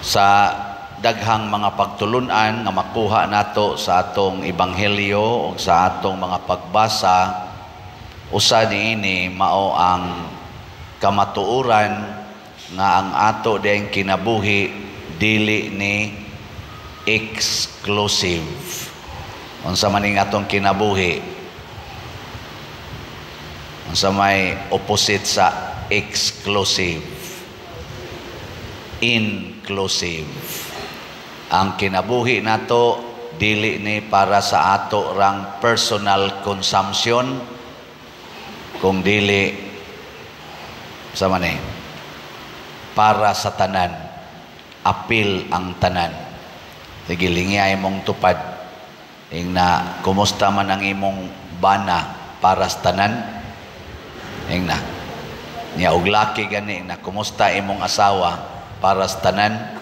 Sa daghang mga pagtulunan nga makuha nato sa atong ebanghelyo o sa atong mga pagbasa, usa niini mao ang kamatuoran nga ang ato ding kinabuhi dili ni exclusive. Unsa man ning atong kinabuhi? Unsa may opposite sa exclusive? Inclusive. Ang kinabuhi nato dili ni para sa ato rang personal consumption, kung dili sa man eh, para sa tanan, apil ang tanan. Sige, lingi mong tupad. Ing na, kumusta man ang imong bana, para sa tanan? Ing na. Niya og laki gani na, kumusta imong asawa, para sa tanan?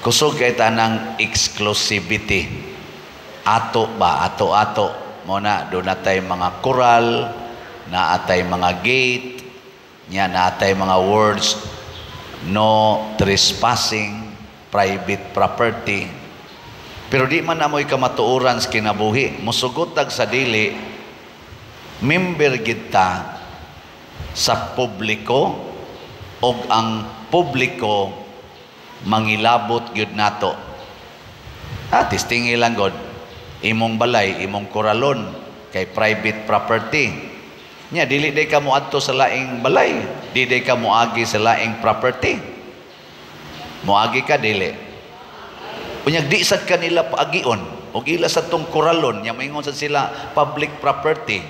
Kusog kay tanang exclusivity. Ato ba, ato-ato. Mo na, doon natay mga koral, naatay mga gate, niya naatay mga words, no trespassing, private property. Pero di man amoy kamatuoran sa kinabuhi. Musugot tag sa dili, member gid ta sa publiko og ang publiko mangilabot gyud nato. Ah, testingi lang god. Imong balay, imong koralon kay private property. Nya dili day ka moadto sa laing balay, di day ka moagi sa laing property. Moagi ka dili? Unyag di sad kanila paagion og ila sa tong koralon, nya moingon sad sila public property.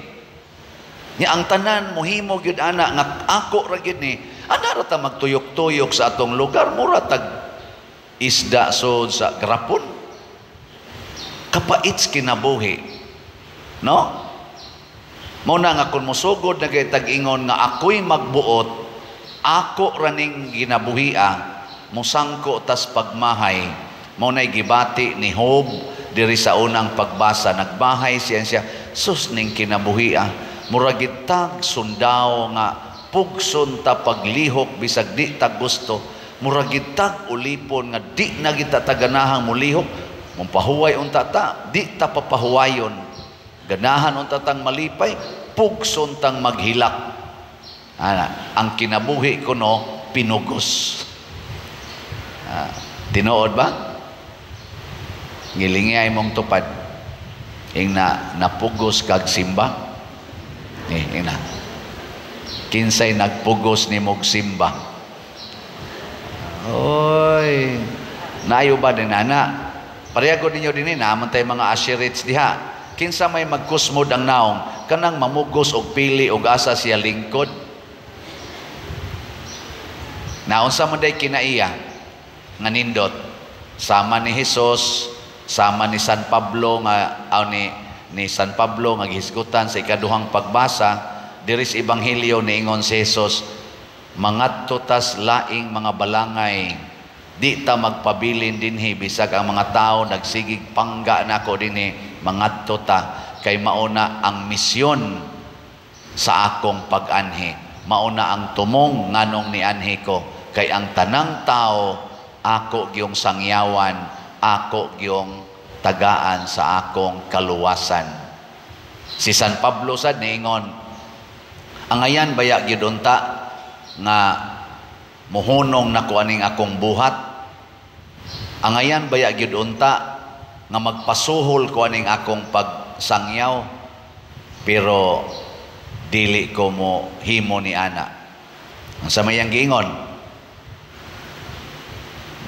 Nya ang tanan mohimo gyud ana nga ako ra gyud ni, ana ra ta magtuyok-tuyok sa atong lugar, mura tag isda sod sa garapon. Kapait kinabuhi. No? Mao na nga kung mosugod na kay tag-ingon nga ako'y magbuot, ako raning ginabuhia, mosangko tas pagmahay. Mao na'y gibati ni Job diri sa unang pagbasa. Nagbahay siya siya, sus ning kinabuhia, murag tag sundaw nga pugson ta paglihok bisag di ta gusto, murag tag ulipon nga di na kita taganahang mulihok, mupahuway unta ta, di ta papahuwayon. Ganahan unta tang malipay, pugson tang maghilak. Ana, ang kinabuhi kuno pinugos. Ah, tinuod ba? Ngilingi mong tupad. Ing na napugos kag simba. Eh, ing na. Kinsay nagpugos ni mog simba? Oy, naayo ba din ana? Pareha ko ninyo dinhi, naman tay mga ashirits diha. Kinsa may magkusmod ang naong kanang mamugos og pili og asa siya lingkod? Naunsa man day kinaiya nga nindot sama ni Hesus, sama ni San Pablo nga aw ni San Pablo nga gihisgutan sa ikaduhang pagbasa diri sa ebanghelyo. Niingon si Hesus, mangadto tas laing mga balangay, di ta magpabilin dinhi bisag ang mga tao nagsigig pangga nako dinhi, mangadto ta kay mauna ang misyon sa akong pag-anhi, mauna ang tumong nganong nianhi ko, kay ang tanang tao ako gyung sangyawan, ako gyung tagaan sa akong kaluwasan. Si San Pablo sad niingon, angayan baya gyud unta nga muhunong nako aning akong buhat, angayan baya gyud unta nga magpasuhol ko aning akong pagsangyaw, pero dili ko mo himo ni ana. Ang sa mayang giingon,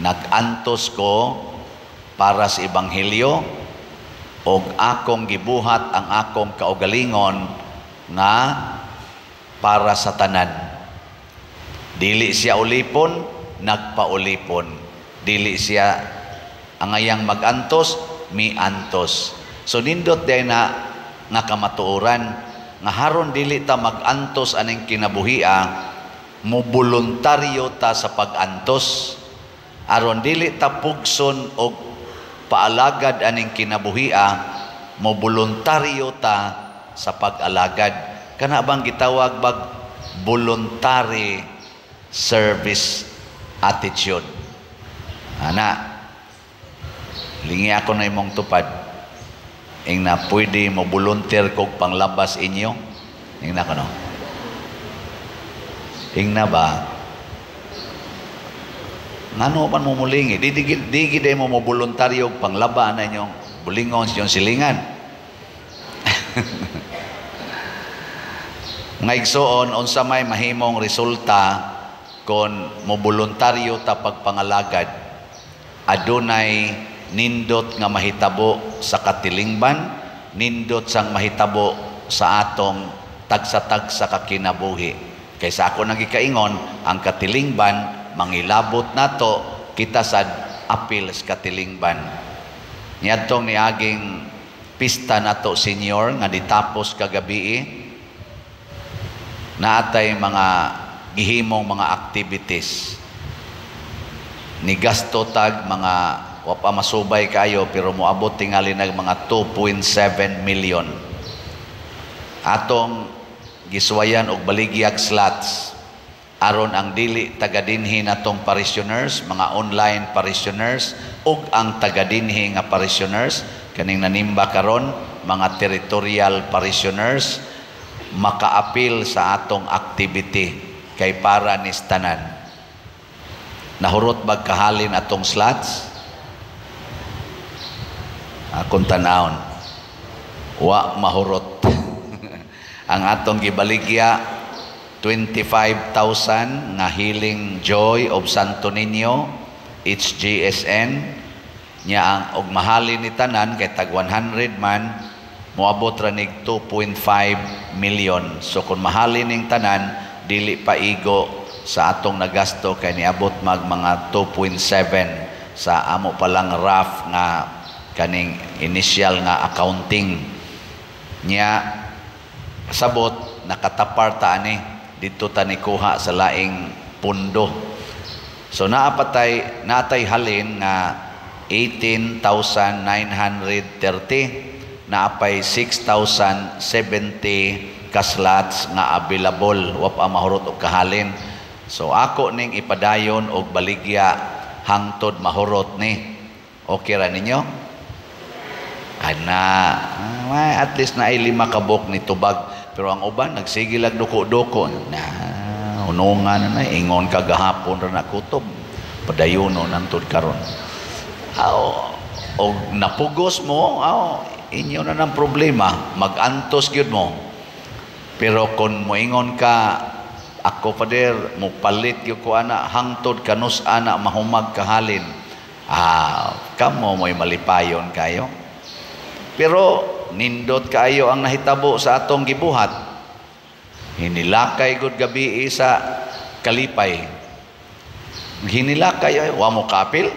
nag-antos ko para sa ebanghelyo og akong gibuhat ang akong kaugalingon nga para sa tanan. Dili siya ulipon, nagpaulipon. Dili siya angayang magantos, miantos. So nindot day na nga kamatuoran nga haron dili ta magantos aning kinabuhia, moboluntaryo ta sa pag-antos. Aron dili ta pugson og paalagad aning kinabuhia, moboluntaryo ta sa pag-alagad. Kana bang gitawag bag voluntary service attitude? Ana, lingi ako na imong tupad. Ing na pwede mo volunteer kog panglabas inyo. Ing na ko no. Ing na ba? Ngano man mo mulingi? Di di mo mo voluntaryo og panglaba na inyong bulingon sa inyong silingan. Mga igsoon, unsa may mahimong resulta kon mo voluntaryo ta pagpangalagad? Adunay nindot nga mahitabo sa katilingban, nindot sang mahitabo sa atong tagsa-tagsa ka kinabuhi. Kaysa ako nagikaingon, ang katilingban mangilabot nato, kita sad apil sa katilingban. Niadtong niaging pista nato senior nga ditapos kagabi, naatay mga gihimong mga activities. Ni gasto tag mga wa pa masubay kayo, pero moabot tingali nag mga 2.7 million. Atong giswayan og baligyag slots aron ang dili taga dinhi natong parishioners, mga online parishioners ug ang taga dinhi nga parishioners kaning nanimba karon, mga territorial parishioners, makaapil sa atong activity kay para ni tanan. Nahurot bag kahalin atong slots? Akong tanawon, wa mahurot. Ang atong gibaligya 25,000 nga Healing Joy of Santo Niño HGSN nya ang og mahalin ni tanan kay tag 100 man, moabot ra nig 2.5 million. So kung mahalin ning tanan, dili pa igo sa atong nagasto kay niabot mag mga 2.7 sa amo pa lang rough nga kaning initial nga accounting nya. Sabot nakatapar ta ani didto ta ni kuha sa laing pundo. So naapatay natay halin nga 18,930, naapay 6,070 ka slots nga available, wa pa mahurot og kahalin. So ako ning ipadayon og baligya hangtod mahurot ni. Okay ra ninyo? Ana, at least na ay 5 ka buok ni tubag. Pero ang uban nagsige lag duko-duko. Na hunungan na na ingon kagahapon ra na kutob. Padayono nangtod karon. Aw, og napugos mo, aw, inyo na ng problema, magantos gyud mo. Pero kung moingon ka, ako Father, mupalit gyud ko ana hangtod kanus ana mahumag kahalin. Ah, kamo mo'y malipayon kayo. Pero nindot kaayo ang nahitabo sa atong gibuhat. Hinilakay gud gabi sa kalipay. Hinilakay ay wa mo kapil.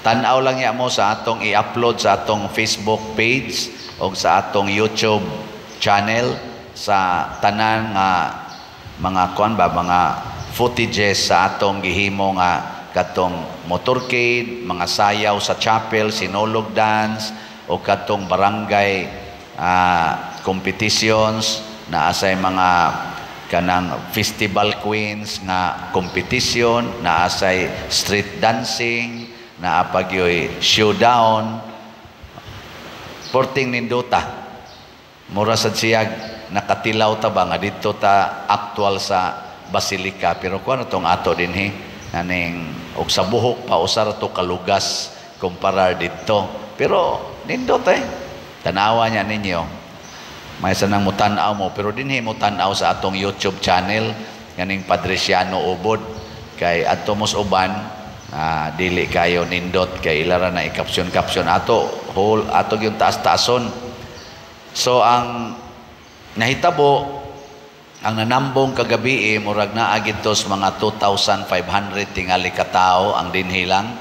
Tan-aw lang ya mo sa atong i-upload sa atong Facebook page o sa atong YouTube channel sa tanan nga mga kuan ba, mga footages sa atong gihimo nga katong motorcade, mga sayaw sa chapel, sinulog dance o katong barangay competitions, naa say mga kanang festival queens nga competition, naa say street dancing, naa pagyoy showdown. Porting nindota. Mura sad siyag nakatilaw ta ba nga didto ta actual sa basilika, pero kuan tong ato dinhi aning og sa buhok pa usa ra to kalugas kumparar didto, pero nindot eh. Tanawa niya ninyo. May sanang mutan-aw mo, pero dinhi mo tan-aw sa atong YouTube channel ganing Padriciano Ubod kay adto mos uban dili kayo nindot kay ilara na i-caption-caption ato whole ato gyud taas-taason. So ang nahitabo, ang nanambong kagabi, murag naa gidto sa mga 2,500 tingali ka tawo ang dinhi lang.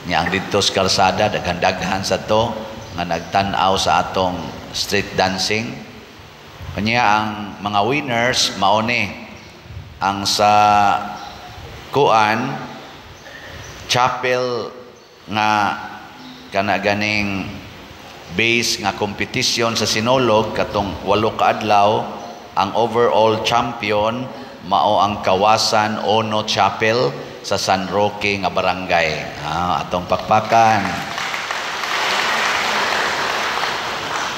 Nya ang didto sa kalsada daghan-daghan sa to nga nagtan-aw sa atong street dancing. Kanya ang mga winners mao ni ang sa kuan chapel nga kana ganing base nga competition sa Sinulog katong 8 ka adlaw, ang overall champion mao ang Kawasan Ono Chapel sa San Roque nga barangay. Atong pakpakan.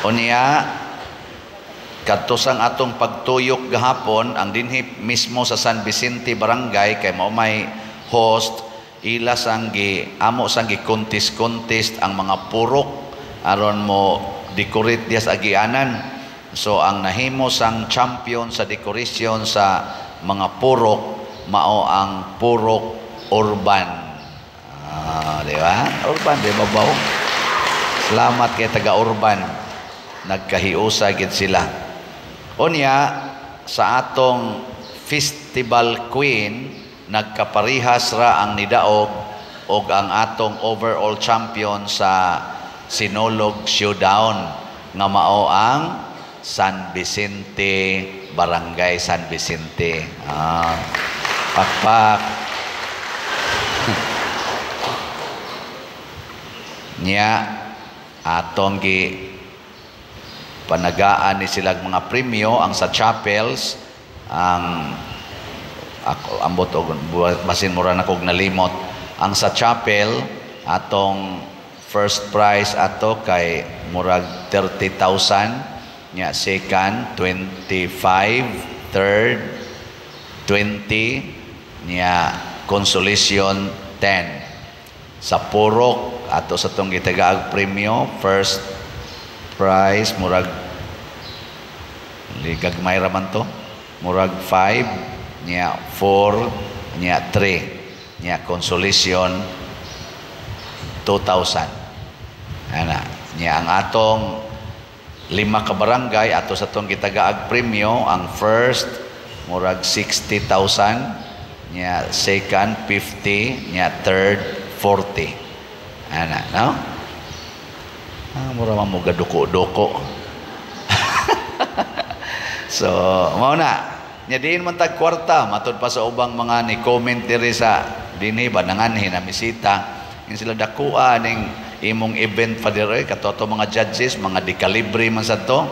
Unya, kadto sang atong pagtuyok gahapon, ang dinhi mismo sa San Vicente Barangay kay mao may host, ila sang gi amo sang gi contest ang mga purok aron mo decorate diya sa agianan. So ang nahimo sang champion sa decoration sa mga purok mao ang Purok Urban. Di ba? Urban, di ba ba? Salamat kay taga Urban. Nagkahiusa gid sila. Unya, sa atong Festival Queen, nagkaparihas ra ang nidaog og ang atong overall champion sa Sinulog Showdown nga mao ang San Vicente, Barangay San Vicente. Pakpak. Nya atong gi panagaan ni silang mga premyo ang sa chapels, ang ako ambot og basin mura na kog nalimot ang sa chapel. Atong first prize ato kay murag 30,000, nya second 25, third 20, nya consolation 10. Sa purok ato sa tong gitagaag premyo, first prize murag ligagmay ra man to, murag 5, nya 4, nya 3, nya consolation 2,000. Ana nya ang atong lima ka barangay ato sa tong gitagaag premyo, ang first murag 60,000, nya second 50, nya third 40. Ana, no? Mura man mo gaduko-duko. So, mao na. Nya diin man tag kwarta, matud pa sa ubang mga ni comment diri sa dinhi ba nanganhi na misita. Ing sila dakuha ning imong event, Father, kato ato mga judges, mga dekalibre man sad to,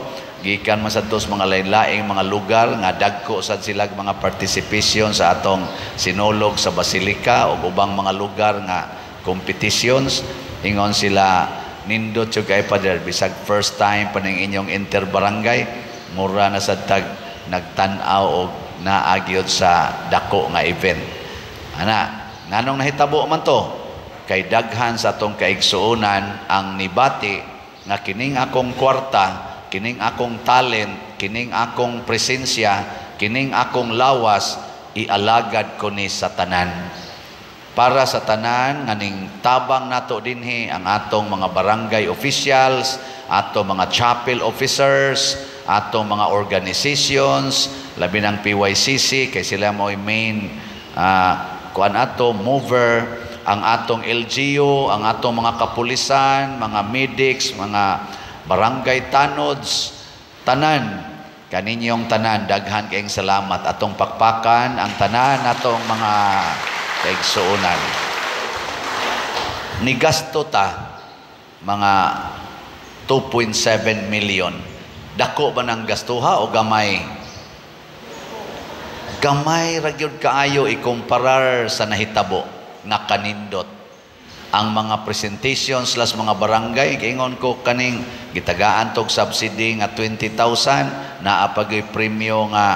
gikan man sad to sa mga lain-laing mga lugar nga dagko sad sila mga participation sa atong sinulog sa Basilica ug ubang mga lugar nga competitions. Ingon sila, nindot jud kay Father, bisag first time pa ning inyong interbarangay, mura na sad tag nagtan-aw og naa gyud sa dako nga event. Ana, nganong nahitabo man to? Kay daghan sa atong kaigsuonan ang nibati nga kining akong kwarta, kining akong talent, kining akong presensya, kining akong lawas, ialagad ko ni sa tanan. Para sa tanan nga ning tabang nato dinhi ang atong mga barangay officials, atong mga chapel officers, atong mga organizations, labi ng PYCC kay sila mo'y main kuan ato mover, ang atong LGU, ang atong mga kapulisan, mga medics, mga barangay tanods, tanan kaninyong tanan, daghan kayong salamat. Atong pakpakan ang tanan atong mga kaigsuonan. Nigasto ta mga 2.7 million. Dako ba ng gastuha o gamay? Gamay ra gyud kaayo ikumparar sa nahitabo nga kanindot. Ang mga presentations las mga barangay, giingon ko kaning gitagaan tog subsidy nga 20,000, naa pa gyud premyo nga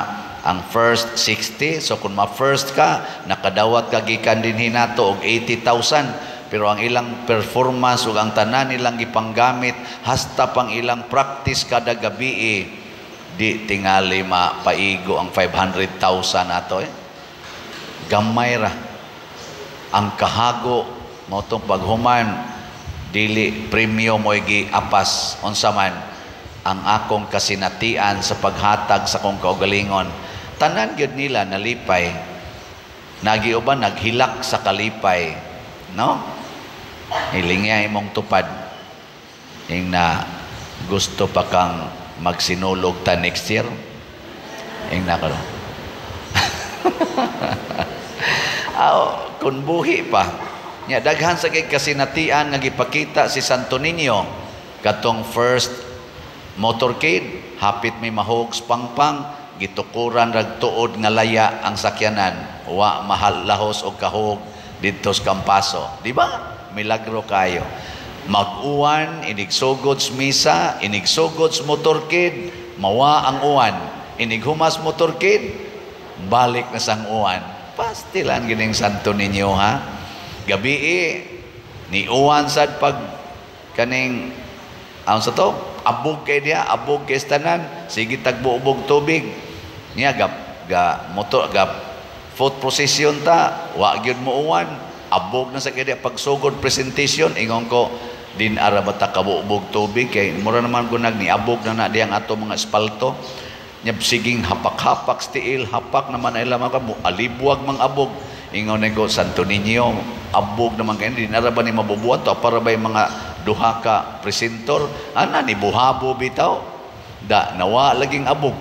ang first 60. So kung ma-first ka, nakadawat ka gikan dinhi nato og 80,000. Pero ang ilang performance ug ang tanan nilang gipanggamit hasta pang ilang practice kada gabi, di tingali mapaigo ang 500,000 ato eh. Gamay ra ang kahago mo tong paghuman, dili premyo mo'y giapas, unsa man ang akong kasinatian sa paghatag sa akong kaugalingon. Tanan gyud nila nalipay, nagiuban naghilak sa kalipay, no? Hilingya imong tupad ing na gusto pa kang magsinulog ta next year, ing na karon. Aw, kun buhi pa nya, daghan sa kay kasinatian nga gipakita si Santo Niño katong first motorcade, hapit may mahogs pangpang, gitukuran rag tuod nga laya ang sakyanan, Wa mahal lahos og kahog didto sa Campaso. Di ba? Milagro kayo. Mag-uwan, inigsugod sa misa, inigsugod sa motorcade, mawa ang uwan. Inighumas motorcade, balik na sang uwan. Pastilan gining Santo Niño, ha. Gabi ni uwan sad pag kaning ang sa to, abog kay diya, abog kay tanan, sige tagbuobog tubig. Niya ga, ga motor ga foot procession ta, wa gyud mo uwan. Abog na sa kay diya pagsugod presentation, ingon ko din ara ba ta kabuobog tubig kay mura naman ko nag niabog na na diyang ato mga espalto. Nya siging hapak-hapak stiil, hapak naman ay lamang ka alibwag mang abog. Ingon ko Santo Niño, abog naman kay din ara ba ni mabubuhat to para ba yung mga duha ka presentor ana ni buhabo bitaw da nawa laging abog.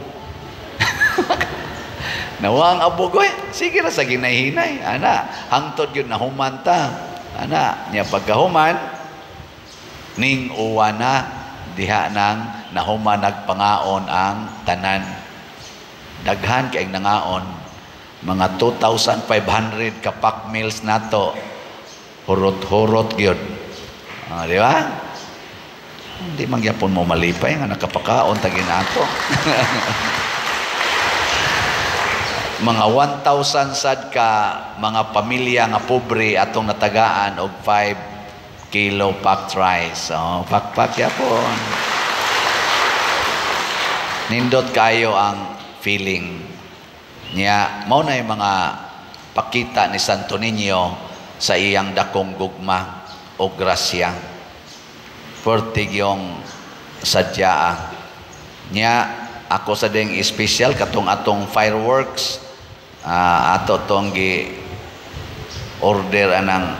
Nawa ang abog oy, sige ra sa ginahinay ana hangtod gyud nahuman ta ana. Nya pagkahuman ning uwana diha nang nahuman nagpangaon ang tanan. Daghan kay nangaon, mga 2,500 ka pack meals nato, hurot-hurot gyud. Di ba? Hindi man gyapon mo malipay nga nakapakaon ta ginato. Mga 1,000 sad ka mga pamilya nga pobre atong natagaan og 5 kilo packed rice. Oh, pakpak yapon. Nindot kayo ang feeling niya. Mao na yung mga pakita ni Santo Niño sa iyang dakong gugma o grasya. Pertig yung sadya niya. Ako sa ding special katong atong fireworks, ato tong gi order anang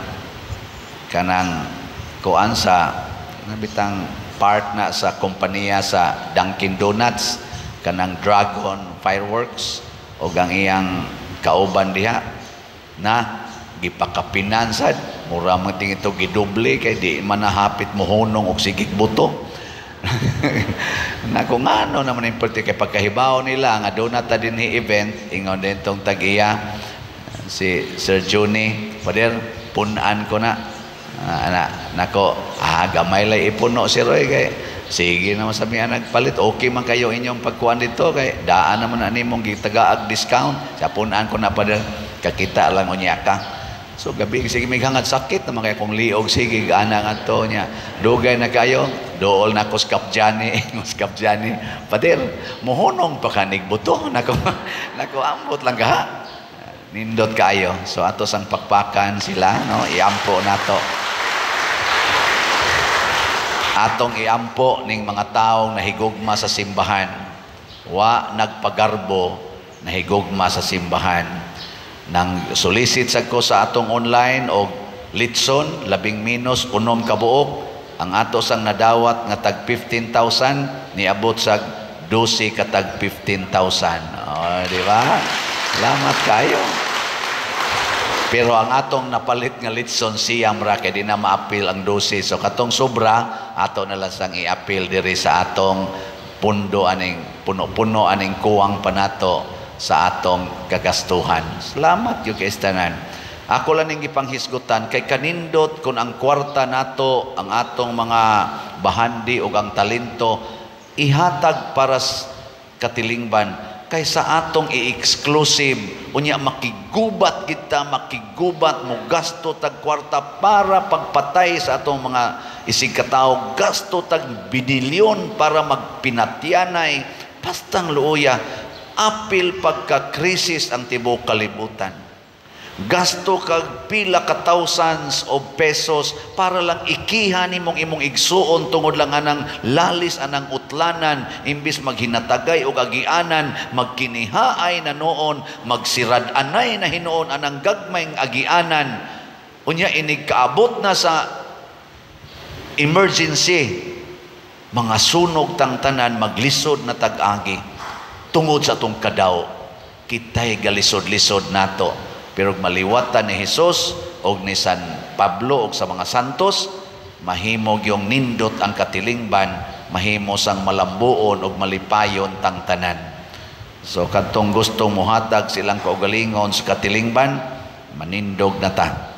kanang kuan sa nabitang part na sa kompanya sa Dunkin Donuts, kanang Dragon Fireworks, og ang iyang kauban diha na gipakapinan sad mura man ting ito gidoble kay di man nahapit mohunong og sigig buto. Nako, ngano naman importante kay pagkahibaw nila nga doon na ta dinhi event, ingon din tong tag-iya si Sir Johnny, "Pader, punan ko na." Ana nako, gamay lay ipuno si Roy kay sige naman sa miya nagpalit, okay man kayo inyong pagkuan dito kay daan naman ani mong gitagaag discount sa punan ko na, pader, kakita lang unya ka. So gabi sige mig hangad, sakit naman kay kong liog, sige ana ngadto niya dugay na kayo dool na ko skapjani skapjani, "Pader, mohunong pa kanig buto." Nako, nako, ambot lang ka, nindot kayo. So ato sang pakpakan sila, no, iampo nato, atong iampo ning mga taong nahigugma sa simbahan, wa nagpagarbo, nahigugma sa simbahan. Nang solicit sa ko sa atong online og litson, labing minus 6 ka buok ang ato sang nadawat nga tag 15,000, niabot sa 12 ka tag 15,000. Oh, di ba? Salamat kayo. Pero ang atong napalit nga litson siyam ra kay di na maapil ang 12. So katong sobra ato na lang sang iapil diri sa atong pundo aning puno-puno aning kuwang panato sa atong kagastuhan. Salamat gyud kay tanan. Ako lang ning gipanghisgutan kay kanindot kun ang kwarta nato, ang atong mga bahandi ug ang talento ihatag para katilingban kaysa atong i-exclusive, unya makigubat kita, makigubat mo, gasto tag kwarta para pagpatay sa atong mga isig katawo, gasto tag binilyon para magpinatyanay, pastang luoya, apil pagka krisis ang tibuok kalibutan. Gasto kag pila ka thousands of pesos para lang ikiha nimong imong igsuon tungod lang anang lalis anang utlanan, imbis maghinatagay og agianan, magkinihaay na noon, magsirad-anay na hinuon anang gagmayng agianan. Unya inig kaabot na sa emergency, mga sunog tang tanan, maglisod na tag-agi tungod sa atong kadaw. Kitay galisod-lisod nato. Pero maliwatan ni Jesus og ni San Pablo og sa mga santos, mahimo gyung nindot ang katilingban, mahimo sang malambuon og malipayon tang tanan. So kadtong gustong muhatag silang kaugalingon sa katilingban, manindog na ta.